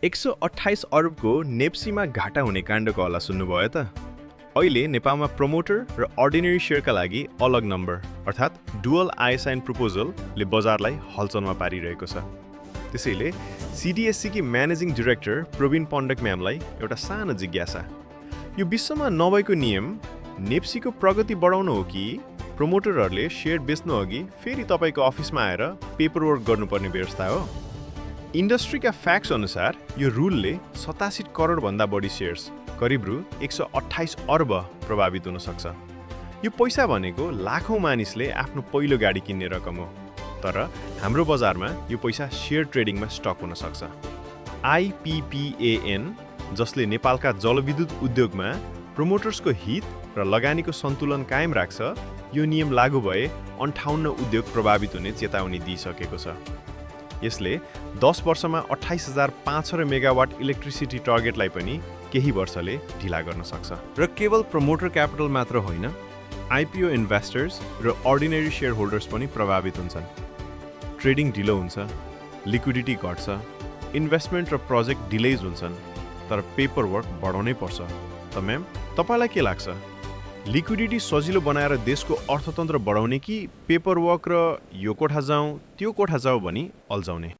128 अरबको नेप्सीमा घाटा हुने काण्डको हल्ला सुन्नुभयो त? अहिले नेपालमा प्रमोटर र अर्डिनरी सेयरका लागि अलग नम्बर अर्थात् डुअल आइएसआइन प्रपोजलले बजारलाई हलचलमा पारिरहेको छ। त्यसैले सिडिएससीकी म्यानेजिङ डाइरेक्टर प्रवीण पण्डक म्यामलाई एउटा सानो जिज्ञासा। यो विश्वमा नभएको नियम नेप्सीको प्रगति बढाउन हो कि प्रमोटरहरूले सेयर बेच्नु अघि फेरि तपाईँको अफिसमा आएर पेपरवर्क गर्नुपर्ने व्यवस्था हो? इन्डस्ट्रीका फ्याक्ट्स अनुसार यो रुलले 87 करोडभन्दा बढी सेयर्स करिब रु 128 अर्ब प्रभावित हुन सक्छ। यो पैसा भनेको लाखौँ मानिसले आफ्नो पहिलो गाडी किन्ने रकम हो। तर हाम्रो बजारमा यो पैसा सेयर ट्रेडिङमा स्टक हुन सक्छ। आइपिपिएएन जसले नेपालका जलविद्युत उद्योगमा प्रमोटर्सको हित र लगानीको सन्तुलन कायम राख्छ, यो नियम लागू भए 58 उद्योग प्रभावित हुने चेतावनी दिइसकेको छ। यसले 10 वर्षमा 28,500 मेगावाट इलेक्ट्रिसिटी टार्गेटलाई पनि केही वर्षले ढिला गर्न सक्छ। र केवल प्रमोटर क्यापिटल मात्र होइन, आइपिओ इन्भेस्टर्स र अर्डिनरी सेयर होल्डर्स पनि प्रभावित हुन्छन्। ट्रेडिङ ढिलो हुन्छ, लिक्विडिटी घट्छ, इन्भेस्टमेन्ट र प्रोजेक्ट डिलेज हुन्छन्, तर पेपर वर्क बढाउनै पर्छ। त म्याम, तपाईँलाई के लाग्छ? लिक्विडिटी सजिलो बनाएर देशको अर्थतन्त्र बढाउने कि पेपर वर्क र यो कोठा जाउँ त्यो कोठा जाउँ भनी अल्झाउने?